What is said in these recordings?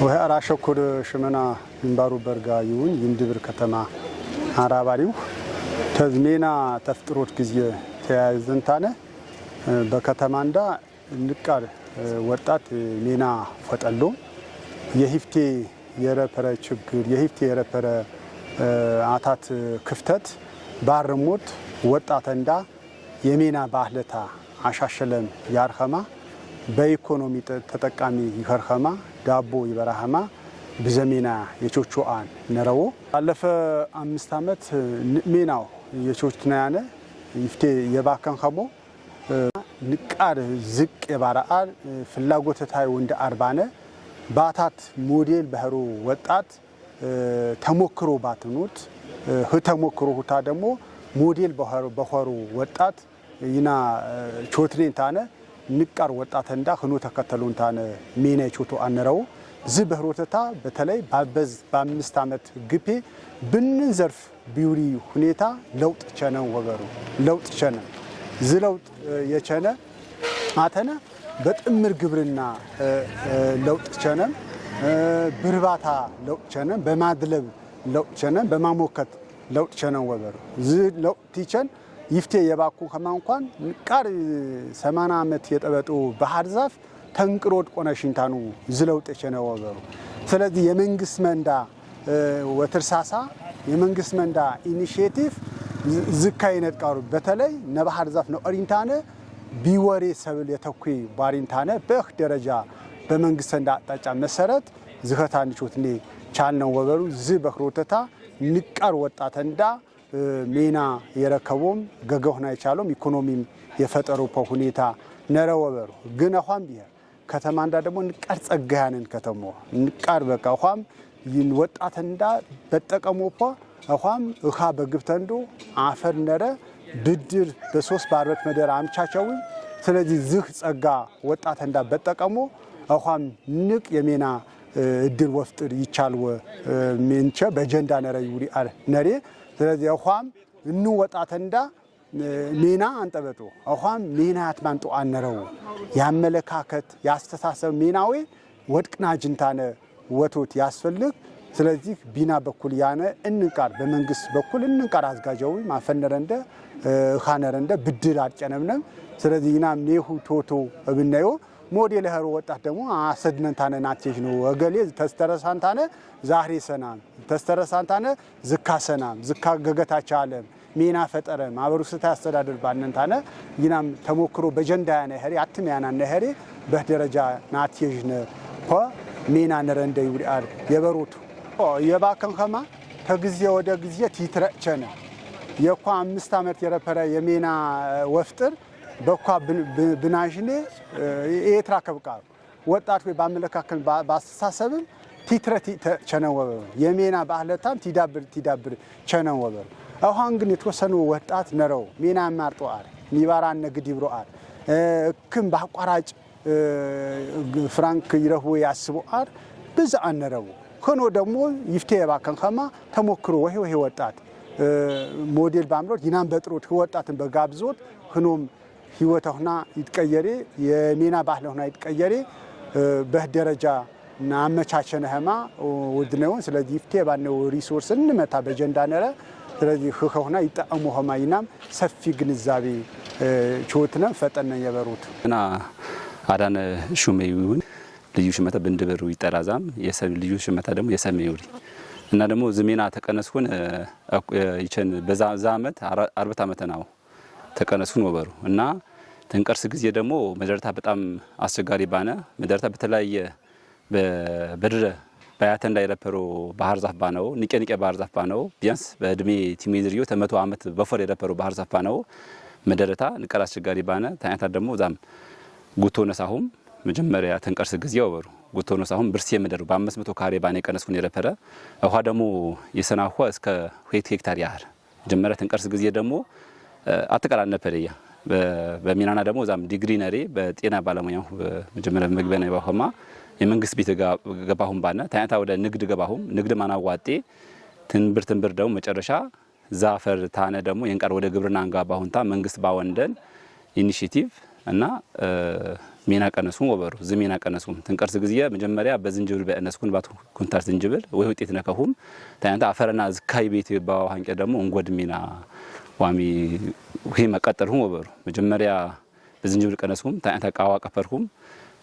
ወይ አራሸኩር ሽመና ግንባሩ በርጋ ይሁን ይንድብር ከተማ አራባሪው ተዝሜና ተፍጥሮት ጊዜ ተያይዘንታነ በከተማ እንዳ ንቃር ወጣት ሜና ፈጠሎ የሂፍቴ የረፐረ ችግር የሂፍቴ የረፐረ አታት ክፍተት ባርሞት ወጣት እንዳ የሜና ባህለታ አሻሸለም ያርኸማ በኢኮኖሚ ተጠቃሚ ይኸርኸማ ዳቦ ይበራኸማ ብዘሜና የቾቾአን ነረዎ ባለፈ 5 ዓመት ሜናው የቾትና ያነ ይፍቴ የባከን ኸሞ ንቃር ዝቅ የባራአር ፍላጎተታይ ወንደ አርባነ ባታት ሞዴል በህሩ ወጣት ተሞክሮ ባትኑት ህተሞክሮ ሁታ ደግሞ ሞዴል በኸሩ ወጣት ይና ቾትኔን ታነ ንቃር ወጣት እንዳ ህኖ ተከተሉን ታነ ሜና ቾቶ አነረው ዝ በህሮተታ በተለይ ባበዝ በ5 ዓመት ግፔ ብንን ዘርፍ ቢውሪ ሁኔታ ለውጥ ቸነን ወገሩ ለውጥ ቸነን ዝ ለውጥ የቸነ አተነ በጥምር ግብርና ለውጥ ቸነን ብርባታ ለውጥ ቸነን በማድለብ ለውጥ ቸነን በማሞከት ለውጥ ቸነን ወበሩ ዝ ለውጥ ቲቸን ይፍቴ የባኩ ከማ እንኳን ቃር 80 ዓመት የጠበጡ ባህር ዛፍ ተንቅሮ ወድቆነ ሽንታኑ ዝለውጥ የቸነ ወበሩ። ስለዚህ የመንግስት መንዳ ወትርሳሳ የመንግስት መንዳ ኢኒሺዬቲቭ ዝካ ይነጥቃሩ በተለይ ነባህር ዛፍ ነው ኦሪንታነ ቢወሬ ሰብል የተኩይ ባሪንታነ በህ ደረጃ በመንግስት እንዳ አቅጣጫ መሰረት ዝኸታ ንቾትኔ ቻልነው ወበሩ ዝ በክሮተታ ንቃር ወጣት እንዳ ሜና የረከቦም ገገሁና የቻሎም ኢኮኖሚም የፈጠሩ ሁኔታ ነረ ወበሩ። ግን አኳም ቢሄር ከተማ እንዳ ደግሞ ንቃር ጸጋያንን ከተማ ንቃር በቃ አኳም ወጣት እንዳ በጠቀሞፖ አኳም እኻ በግብተንዶ አፈር ነረ ብድር በሶስት ባርበት መደር አምቻቸው። ስለዚህ ዝህ ጸጋ ወጣት እንዳ በጠቀሞ አኳም ንቅ የሜና እድል ወፍጥር ይቻልወ ምንቸ በጀንዳ ነረ ይውሪ ነሬ። ስለዚህ አኳም እኑ ወጣት እንዳ ሜና አንጠበጡ አኳም ሜና ያትማንጡ አነረው ያመለካከት ያስተሳሰብ ሜናዌ ወድቅና ጅንታነ ወቶት ያስፈልግ። ስለዚህ ቢና በኩል ያነ እንቃር በመንግስት በኩል እንቃር አዝጋጃዊ ማፈነረ እንደ ኻነረ እንደ ብድር አጨነምነም። ስለዚህ ይናም ኔሁ ቶቶ እብናዮ ሞዴል ህሩ ወጣት ደግሞ አሰድነንታነ ናቴጅ ነው ወገሌ ተስተረሳንታነ ዛሬ ሰናም ተስተረሳንታነ ዝካ ሰናም ዝካ ገገታቻ አለም ሜና ፈጠረ ማህበሩ ስታ ያስተዳድር ባነንታነ ይናም ተሞክሮ በጀንዳ ያነ ሄሪ አትም ያና ነሄሪ በደረጃ ናቴጅ ነ ሆ ሜና ነረንደ ይውሪአር የበሮቱ የባከን ኸማ ከጊዜ ወደ ጊዜ ቲትረቸነ የኳ 5 ዓመት የረፐረ የሜና ወፍጥር በኳ ብናሽኔ ኤትራ ከብቃሩ ወጣት ወይ ባመለካከል ባስተሳሰብም ቲትረት ቸነወበር የሜና ባህለታም ቲዳብር ቲዳብር ቸነወበር። አሁን ግን የተወሰኑ ወጣት ነረው ሜና ማርጦ አር ሚባራ ነግድ ይብሮ አር እክም በአቋራጭ ፍራንክ ይረሁ ያስቡ አር ብዛ አነረው ሆኖ ደግሞ ይፍቴ የባከን ኸማ ተሞክሮ ወይ ወይ ወጣት ሞዴል ባምሮት ይናም በጥሮት ወጣትን በጋብዞት ህኖም ህይወተሁና ይትቀየሬ የሜና ባህለሁና ይትቀየሬ በህ ደረጃ አመቻቸነ ህማ ውድነውን። ስለዚህ ይፍቴ ባነው ሪሶርስ እንመታ በጀንዳ ነረ። ስለዚህ ህኸሁና ይጠቀሙ ኸማ ይናም ሰፊ ግንዛቤ ቾትነ ፈጠነ የበሩት እና አዳነ ሹሜ ይሁን ልዩ ሽመታ ብንድብሩ ይጠራዛም የሰብ ልዩ ሽመታ ደግሞ የሰሜ ይውሪ እና ደግሞ ዝሜና ተቀነስኩን ይቸን በዛ አመት 40 ዓመት ነው ተቀነስኩን ወበሩ እና ተንቀርስ ጊዜ ደግሞ መደርታ በጣም አስቸጋሪ ባነ መደርታ በተለያየ በድረ ባያተ እንዳይረፐሮ ባህር ዛፍ ባነው ንቄ ንቄ ባህር ዛፍ ባነው ቢያንስ በእድሜ ቲሜዝሪዮ ተመቶ ዓመት በፎር የረፐሮ ባህር ዛፍ ባነው መደረታ ንቀር አስቸጋሪ ባነ ታያታ ደግሞ ዛም ጉቶ ነሳሁም መጀመሪያ ተንቀርስ ጊዜ ወበሩ ጉቶ ነሳሁም ብርሴ መደሩ በ500 ካሬ ባነ የቀነስኩን የረፐረ ውሃ ደግሞ የሰናሁ እስከ 2 ሄክታር ያህል መጀመሪያ ተንቀርስ ጊዜ ደግሞ አተቀላነፈደያ በሚናና ደግሞ እዛም ዲግሪ ነሬ በጤና ባለሙያ መጀመሪያ መግቢያ ነው ባሆማ የመንግስት ቤት ገባሁም ባነ ታያታ ወደ ንግድ ገባሁም ንግድ ማናዋጤ ትንብር ትንብር ደግሞ መጨረሻ ዛፈር ታነ ደግሞ የንቀር ወደ ግብርና አንጋባሁንታ መንግስት ባወንደን ኢኒሺዬቲቭ እና ሜና ቀነሱም ወበሩ ዝሜና ቀነሱም ትንቀርስ ጊዜ መጀመሪያ በዝንጅብል በእነስኩን ባት ኩንታል ዝንጅብል ወይ ውጤት ነከሁም ታንታ አፈረና ዝካይ ቤት ባው ሃንቀ ደግሞ እንጎድ ሜና ዋሚ ወይ መቀጠልሁም ወበሩ መጀመሪያ በዝንጅብል ቀነሱም ታንታ ቃዋ ቀፈርሁም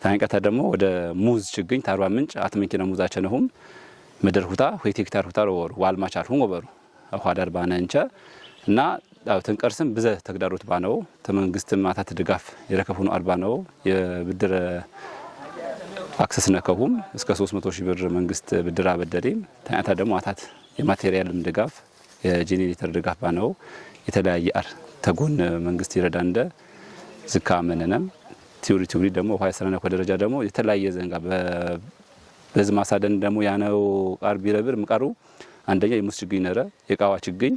ታንቀታ ደግሞ ወደ ሙዝ ችግኝ ታርባ ምንጭ አትመኪና ሙዝ አቸነሁም ምድር ሁታ ወይ ሄክታር ሁታ ወበሩ ዋልማቻርሁም ወበሩ አኋዳር ባነ እንቸ እና ትንቀርስም ብዘ ተግዳሮት ባነው ተመንግስት ማታት ድጋፍ የረከፉን አርባ ነው የብድር አክሰስ ነከሁም እስከ 300 ሺህ ብር መንግስት ብድር አበደሪም ታንታ ደግሞ አታት የማቴሪያልም ድጋፍ የጄኔሬተር ድጋፍ ባነው የተለያየ አር ተጎን መንግስት ይረዳ እንደ ዝካ መነነም ቲውሪ ደግሞ ውሃ የሰረነኮ ደረጃ ደግሞ የተለያየ ዘንጋ በዝ ማሳደን ደግሞ ያነው ቃር ቢረብር ምቃሩ አንደኛ የሙዝ ችግኝ ነረ የቃዋ ችግኝ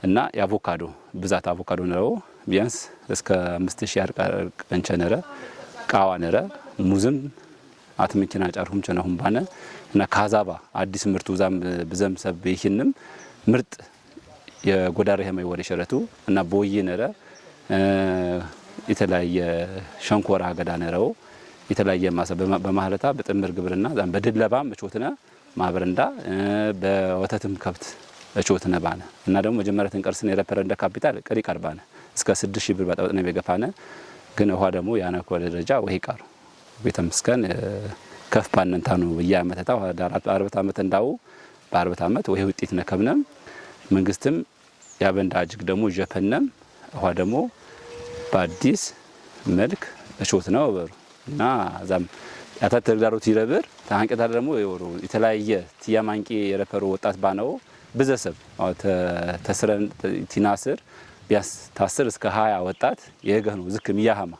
እና የአቮካዶ ብዛት አቮካዶ ነረው ቢያንስ እስከ 5000 ያርቃ ቀንቸ ነረ ቃዋ ነረ ሙዝም አትምኪና ጫርሁም ቸነሁም ባነ እና ካዛባ አዲስ ምርቱ ዛም ብዘም ሰብ ይህንም ምርጥ የጎዳሪ ህመይ ወሬ ሸረቱ እና ቦይ ነረ የተለያየ ሸንኮራ አገዳ ነረው የተለያየ ማሳ በማህለታ በጥምር ግብርና ዛም በድለባም እቾትነ ማህበርንዳ በወተትም ከብት እቾትነ ባነ እና ደግሞ መጀመሪያ ትንቀርስን የረፐረ እንደ ካፒታል ቅሪ ቀርባነ እስከ 6000 ብር ባጣወጥነ በገፋነ ግን ውሃ ደግሞ ያነኮ ደረጃ ወይ ቀሩ ቤተመስገን ከፍ ባነንታኑ በየአመተታ አርበት አመት እንዳው በአርበት አመት ወይ ውጤት ነከብነም መንግስትም ያበንዳ እጅግ ደግሞ ጀፈነም ውሃ ደግሞ በአዲስ መልክ እሾት ነው በሩ እና ዛም ያታ ተግዳሮት ይረብር ታንቀታ ደግሞ የወሩ የተለያየ ቲያማንቂ የረፈሩ ወጣት ባነው ብዘሰብ ተስረን ቲናስር ቢያስ ታስር እስከ 20 ወጣት የገህ ነው ዝክም ያሃማ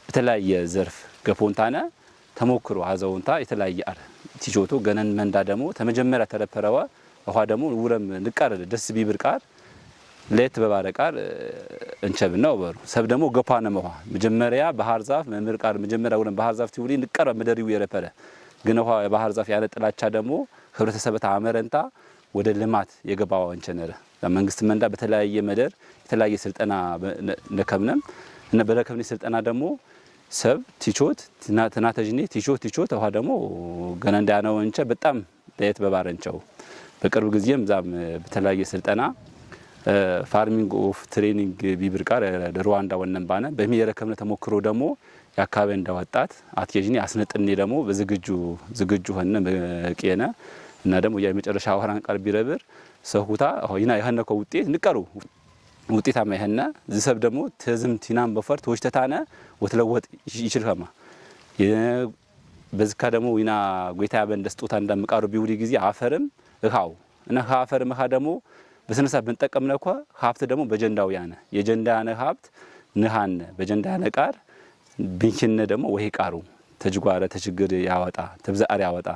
በተለያየ ዘርፍ ገፎንታነ ተሞክሮ አዘውንታ የተለያየ አር ቲጆቶ ገነን መንዳ ደግሞ ተመጀመሪያ ተረፈረዋ ውሃ ደግሞ ውረም ንቃር ደስ ቢብር ቃር ለየት በባረ ቃር እንቸብና ወበሩ ሰብ ደግሞ ገፋነ መዋ መጀመሪያ ባህር ዛፍ መምህር ቃር መጀመሪያ ውረም ባህር ዛፍ ትውሊ ንቀረ መደሪው የረፈረ ግን ውሃ ባህር ዛፍ ያለ ጥላቻ ደግሞ ህብረተሰብ አመረንታ ወደ ልማት የገባው እንቸነረ ለመንግስት መንዳ በተለያየ መደር የተለያየ ስልጠና ነከብነም እና በረከብኒ ስልጠና ደግሞ ሰብ ቲቾት ትናተጅኒ ቲቾት ውሃ ደግሞ ገና እንዳነው እንቸ በጣም ለየት በባረንቸው በቅርብ ጊዜም ዛም በተለያየ ስልጠና ፋርሚንግ ኦፍ ትሬኒንግ ቢብር ቃር ሩዋንዳ ወነን ባነ በሚየረከብነ ተሞክሮ ደግሞ የአካባቢ እንዳወጣት አትየጅኒ አስነጥኔ ደግሞ በዝግጁ ዝግጁ ሆነ በቂየነ እና ደግሞ የመጨረሻ ወራን ቃር ቢረብር ሰሁታ ይና የሆነኮ ውጤት ንቀሩ ውጤታማ የሆነ ዝሰብ ደግሞ ተዝም ቲናም በፈር ተወጅተታነ ወትለወጥ ይችልከማ በዝካ ደግሞ ይና ጎይታ ያበንደ ስጦታ እንደምቃሩ ቢውሪ ጊዜ አፈርም እሃው እና አፈርም እሃ ደግሞ በስነሳ ብንጠቀምነኳ ሀብት ደግሞ በጀንዳው ያነ የጀንዳ ያነ ሀብት ንሃነ በጀንዳ ያነ ቃር ብንኪነ ደግሞ ወይ ቃሩ ተጅጓረ ተችግር ያወጣ ተብዛአር ያወጣ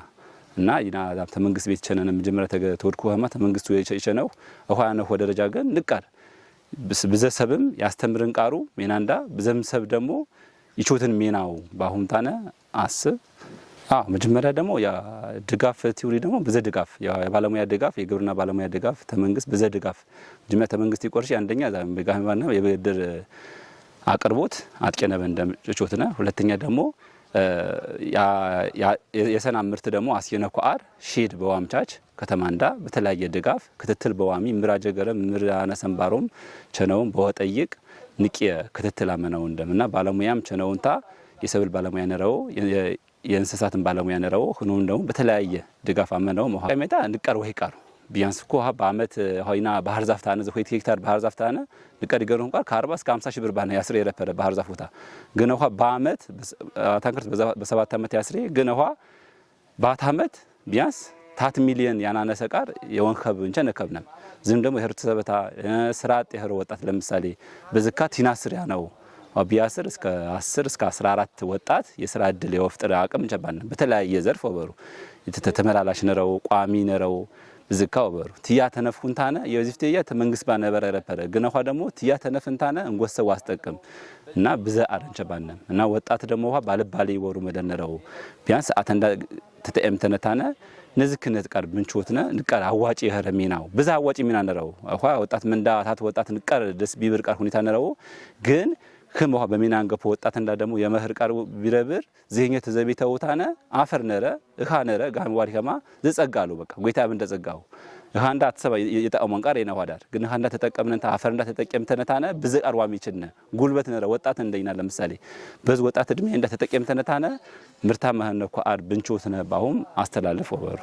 እና ይና ተመንግስት ቤት ቸነነ መጀመሪያ ተወድኩ ሀማ ተመንግስቱ የቸነው እኳ ያነ ደረጃ ግን ንቃር ብዘሰብም ያስተምርን ቃሩ ሜናንዳ ብዘምሰብ ደግሞ ይቾትን ሜናው ባሁንታነ አስብ አዎ መጀመሪያ ደግሞ ያ ድጋፍ ቲውሪ ደግሞ በዘ ድጋፍ የባለሙያ ድጋፍ የግብርና ባለሙያ ድጋፍ ተመንግስት በዘ ድጋፍ መጀመሪያ ተመንግስት ይቆርሽ አንደኛ ዛ ድጋፍ ባና የብድር አቅርቦት አጥቀነ በእንደም ጮትነ ሁለተኛ ደግሞ የሰና ምርት ደግሞ አስየነኩ አር ሼድ በዋምቻች ከተማንዳ በተለያየ ድጋፍ ክትትል በዋሚ ምራጀ ገረ ምራነ ሰንባሮም ቸነውም በወጠይቅ ንቂየ ክትትል አመነው እንደምና ባለሙያም ቸነውንታ የሰብል ባለሙያ ነረው የእንስሳትን ባለሙያ ነረው ሁኑም ደግሞ በተለያየ ድጋፍ አመነው መጣ ንቀር ወይ ቃሩ ቢያንስ እኮ በአመት ሆይና ባህር ዛፍ ታነ ዘ ሆይት ሄክታር ባህር ዛፍ ታነ ንቀር ይገሩ እንኳን ከ40 እስከ 50 ሺህ ብር ባነ ያስሬ የረፈረ ባህር ዛፍ ቦታ ግን ውሃ በአመት አታንክርት በሰባት አመት ያስሬ ግን ውሃ ባት አመት ቢያንስ ታት ሚሊዮን ያናነሰ ቃር የወንከብ እንቸ ነከብነም ዝም ደግሞ የህብረተሰበታ ስራ አጥ የህሮ ወጣት ለምሳሌ በዝካ ቲናስር ያነው ቢያስር እስከ 10 እስከ 14 ወጣት የስራ እድል የወፍጥር አቅም እንቸባነ በተለያየ ዘርፍ ወበሩ ተመላላሽ ነረው ቋሚ ነረው ዝካ ወበሩ ትያ ተነፍኩንታነ የዚፍቴያ ተመንግስት ባነበረ ረፈረ ግነኳ ደግሞ ትያ ተነፍንታነ እንጎሰው አስጠቅም እና ብዘ አረንቸባነ እና ወጣት ደግሞ ውሃ ባልባሌ ይወሩ መደነረው ቢያንስ አተንዳ ተተኤም ተነታነ ንዝክነት ቃር ምንቾትነ ንቃር አዋጪ የኸረ ሚናው ብዛ አዋጪ ሚና ነረው አኳ ወጣት መንዳ ታት ወጣት ንቃር ደስ ቢብር ቃር ሁኔታ ነረው ግን ክም ውሃ በሜና አንገፎ ወጣት እንዳ ደግሞ የመህር ቃር ቢረብር ዝህኘ ተዘቤተ ውታነ አፈር ነረ እኻ ነረ ጋም ዋሪ ከማ ዝጸጋሉ በቃ ጎይታ ብን ተጸጋው እኻ እንዳ አትሰባ የጣቀመን ቃር የና ዋዳር ግን እኻ እንዳ ተጠቀምነንታ አፈር እንዳ ተጠቀምተነታነ ብዝቃር ዋሚ ይችነ ጉልበት ነረ ወጣት እንደይና ለምሳሌ በዝ ወጣት እድሜ እንዳ ተጠቀምተነታነ ምርታማ ህነኮ አር ብንቾት ነባሁም አስተላልፍ ወበሩ።